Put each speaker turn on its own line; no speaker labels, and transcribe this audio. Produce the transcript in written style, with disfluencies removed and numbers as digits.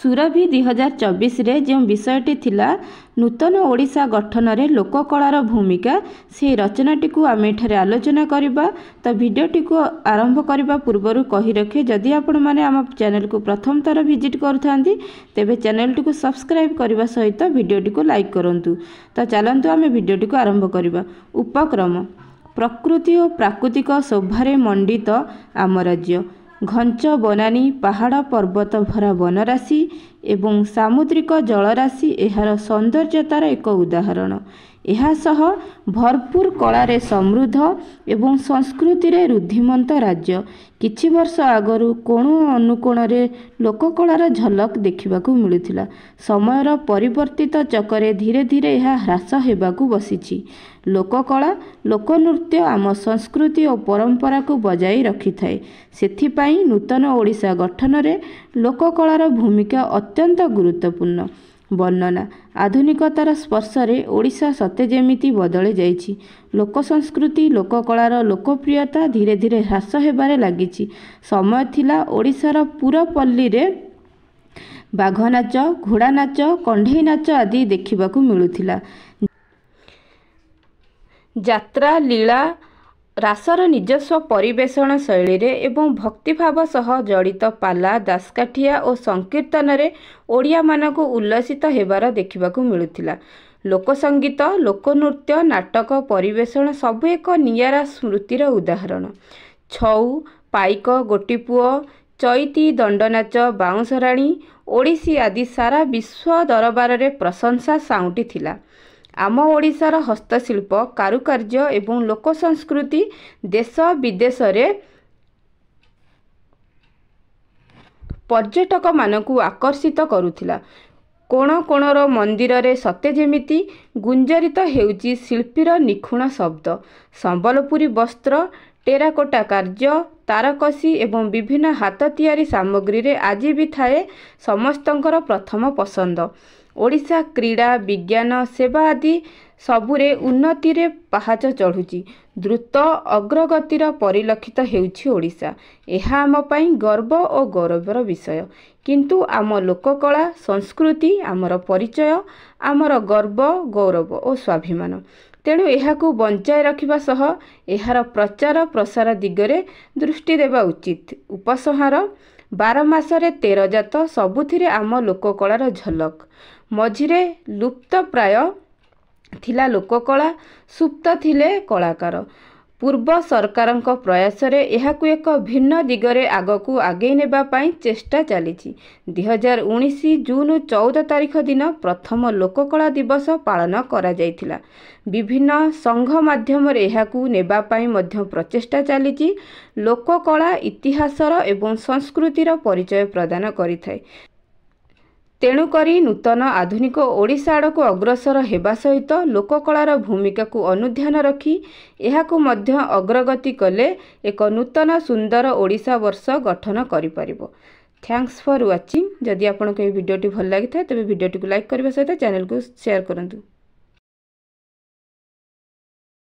ସୁରଭି 2024ରେ ଯେଉଁ ବିଷୟଟି ଥିଲା ନୂତନ ଓଡ଼ିଶା ଗଠନରେ ଲୋକକଳାର ଭୂମିକା, ସେହି ରଚନାଟିକୁ ଆମେ ଏଠାରେ ଆଲୋଚନା କରିବା। ତ ଭିଡ଼ିଓଟିକୁ ଆରମ୍ଭ କରିବା ପୂର୍ବରୁ କହି ରଖେ, ଯଦି ଆପଣମାନେ ଆମ ଚ୍ୟାନେଲକୁ ପ୍ରଥମ ଥର ଭିଜିଟ୍ କରୁଥାନ୍ତି, ତେବେ ଚ୍ୟାନେଲଟିକୁ ସବସ୍କ୍ରାଇବ୍ କରିବା ସହିତ ଭିଡ଼ିଓଟିକୁ ଲାଇକ୍ କରନ୍ତୁ। ତ ଚାଲନ୍ତୁ ଆମେ ଭିଡ଼ିଓଟିକୁ ଆରମ୍ଭ କରିବା। ଉପକ୍ରମ: ପ୍ରକୃତି ଓ ପ୍ରାକୃତିକ ଶୋଭାରେ ମଣ୍ଡିତ ଆମ ରାଜ୍ୟ। ଘଞ୍ଚ ବନାନୀ, ପାହାଡ଼ ପର୍ବତ ଭରା ବନରାଶି ଏବଂ ସାମୁଦ୍ରିକ ଜଳରାଶି ଏହାର ସୌନ୍ଦର୍ଯ୍ୟତାର ଏକ ଉଦାହରଣ। ଏହା ସହ ଭରପୁର କଳାରେ ସମୃଦ୍ଧ ଏବଂ ସଂସ୍କୃତିରେ ଋଦ୍ଧିମନ୍ତ ରାଜ୍ୟ। କିଛି ବର୍ଷ ଆଗରୁ କୋଣ ଅନୁକୋଣରେ ଲୋକକଳାର ଝଲକ ଦେଖିବାକୁ ମିଳୁଥିଲା। ସମୟର ପରିବର୍ତ୍ତିତ ଚକରେ ଧୀରେ ଧୀରେ ଏହା ହ୍ରାସ ହେବାକୁ ବସିଛି। ଲୋକକଳା, ଲୋକନୃତ୍ୟ ଆମ ସଂସ୍କୃତି ଓ ପରମ୍ପରାକୁ ବଜାଇ ରଖିଥାଏ। ସେଥିପାଇଁ ନୂତନ ଓଡ଼ିଶା ଗଠନରେ ଲୋକକଳାର ଭୂମିକା ଅତ୍ୟନ୍ତ ଗୁରୁତ୍ୱପୂର୍ଣ୍ଣ। ବର୍ଣ୍ଣନା: ଆଧୁନିକତାର ସ୍ପର୍ଶରେ ଓଡ଼ିଶା ସତେ ଯେମିତି ବଦଳି ଯାଇଛି। ଲୋକ ସଂସ୍କୃତି, ଲୋକକଳାର ଲୋକପ୍ରିୟତା ଧୀରେ ଧୀରେ ହ୍ରାସ ହେବାରେ ଲାଗିଛି। ସମୟ ଥିଲା, ଓଡ଼ିଶାର ପୁରପଲ୍ଲୀରେ ବାଘନାଚ, ଘୋଡ଼ାନାଚ, କଣ୍ଢେଇ ନାଚ ଆଦି ଦେଖିବାକୁ ମିଳୁଥିଲା। ଯାତ୍ରା, ଲୀଳା, ରାସର ନିଜସ୍ୱ ପରିବେଷଣ ଶୈଳୀରେ ଏବଂ ଭକ୍ତିଭାବ ସହ ଜଡ଼ିତ ପାଲା, ଦାସକାଠିଆ ଓ ସଂକୀର୍ତ୍ତନରେ ଓଡ଼ିଆମାନଙ୍କୁ ଉଲ୍ଲସିତ ହେବାର ଦେଖିବାକୁ ମିଳୁଥିଲା। ଲୋକସଙ୍ଗୀତ, ଲୋକନୃତ୍ୟ, ନାଟକ ପରିବେଷଣ ସବୁ ଏକ ନିଆରା ସ୍ମୃତିର ଉଦାହରଣ। ଛଉ, ପାଇକ, ଗୋଟିପୁଅ, ଚଇତି, ଦଣ୍ଡନାଚ, ବାଉଁଶରାଣୀ, ଓଡ଼ିଶୀ ଆଦି ସାରା ବିଶ୍ୱ ଦରବାରରେ ପ୍ରଶଂସା ସାଉଁଟିଥିଲା। ଆମ ଓଡ଼ିଶାର ହସ୍ତଶିଳ୍ପ, କାରୁକାର୍ଯ୍ୟ ଏବଂ ଲୋକସଂସ୍କୃତି ଦେଶ ବିଦେଶରେ ପର୍ଯ୍ୟଟକମାନଙ୍କୁ ଆକର୍ଷିତ କରୁଥିଲା। କୋଣ କୋଣର ମନ୍ଦିରରେ ସତେ ଯେମିତି ଗୁଞ୍ଜରିତ ହେଉଛି ଶିଳ୍ପୀର ନିଖୁଣ ଶବ୍ଦ। ସମ୍ବଲପୁରୀ ବସ୍ତ୍ର, ଟେରାକୋଟା କାର୍ଯ୍ୟ, ତାରକସି ଏବଂ ବିଭିନ୍ନ ହାତ ତିଆରି ସାମଗ୍ରୀରେ ଆଜି ବି ଥାଏ ସମସ୍ତଙ୍କର ପ୍ରଥମ ପସନ୍ଦ। ଓଡ଼ିଶା କ୍ରୀଡ଼ା, ବିଜ୍ଞାନ, ସେବା ଆଦି ସବୁରେ ଉନ୍ନତିରେ ପାହାଚ ଚଢ଼ୁଛି। ଦ୍ରୁତ ଅଗ୍ରଗତିର ପରିଲକ୍ଷିତ ହେଉଛି ଓଡ଼ିଶା। ଏହା ଆମ ପାଇଁ ଗର୍ବ ଓ ଗୌରବର ବିଷୟ। କିନ୍ତୁ ଆମ ଲୋକକଳା, ସଂସ୍କୃତି ଆମର ପରିଚୟ, ଆମର ଗର୍ବ, ଗୌରବ ଓ ସ୍ୱାଭିମାନ। ତେଣୁ ଏହାକୁ ବଞ୍ଚାଇ ରଖିବା ସହ ଏହାର ପ୍ରଚାର ପ୍ରସାର ଦିଗରେ ଦୃଷ୍ଟି ଦେବା ଉଚିତ। ଉପସଂହାର: 12 ମାସରେ 13 ଜାତ, ସବୁଥିରେ ଆମ ଲୋକକଳାର ଝଲକ। ମଝିରେ ଲୁପ୍ତପ୍ରାୟ ଥିଲା ଲୋକକଳା, ସୁପ୍ତ ଥିଲେ କଳାକାର। ପୂର୍ବ ସରକାରଙ୍କ ପ୍ରୟାସରେ ଏହାକୁ ଏକ ଭିନ୍ନ ଦିଗରେ ଆଗକୁ ଆଗେଇ ନେବା ପାଇଁ ଚେଷ୍ଟା ଚାଲିଛି। 2019 ଜୁନ 14 ତାରିଖ ଦିନ ପ୍ରଥମ ଲୋକକଳା ଦିବସ ପାଳନ କରାଯାଇଥିଲା। ବିଭିନ୍ନ ସଂଘ ମାଧ୍ୟମରେ ଏହାକୁ ନେବା ପାଇଁ ମଧ୍ୟ ପ୍ରଚେଷ୍ଟା ଚାଲିଛି। ଲୋକକଳା ଇତିହାସର ଏବଂ ସଂସ୍କୃତିର ପରିଚୟ ପ୍ରଦାନ କରିଥାଏ। ତେଣୁକରି ନୂତନ ଆଧୁନିକ ଓଡ଼ିଶା ଆଡ଼କୁ ଅଗ୍ରସର ହେବା ସହିତ ଲୋକକଳାର ଭୂମିକାକୁ ଅନୁଧ୍ୟାନ ରଖି ଏହାକୁ ମଧ୍ୟ ଅଗ୍ରଗତି କଲେ ଏକ ନୂତନ ସୁନ୍ଦର ଓଡ଼ିଶା ବର୍ଷ ଗଠନ କରିପାରିବ। Thanks for watching. ଯଦି ଆପଣଙ୍କୁ ଏହି ଭିଡ଼ିଓଟି ଭଲ ଲାଗିଥାଏ, ତେବେ ଭିଡ଼ିଓଟିକୁ ଲାଇକ୍ କରିବା ସହିତ ଚ୍ୟାନେଲକୁ ସେୟାର କରନ୍ତୁ।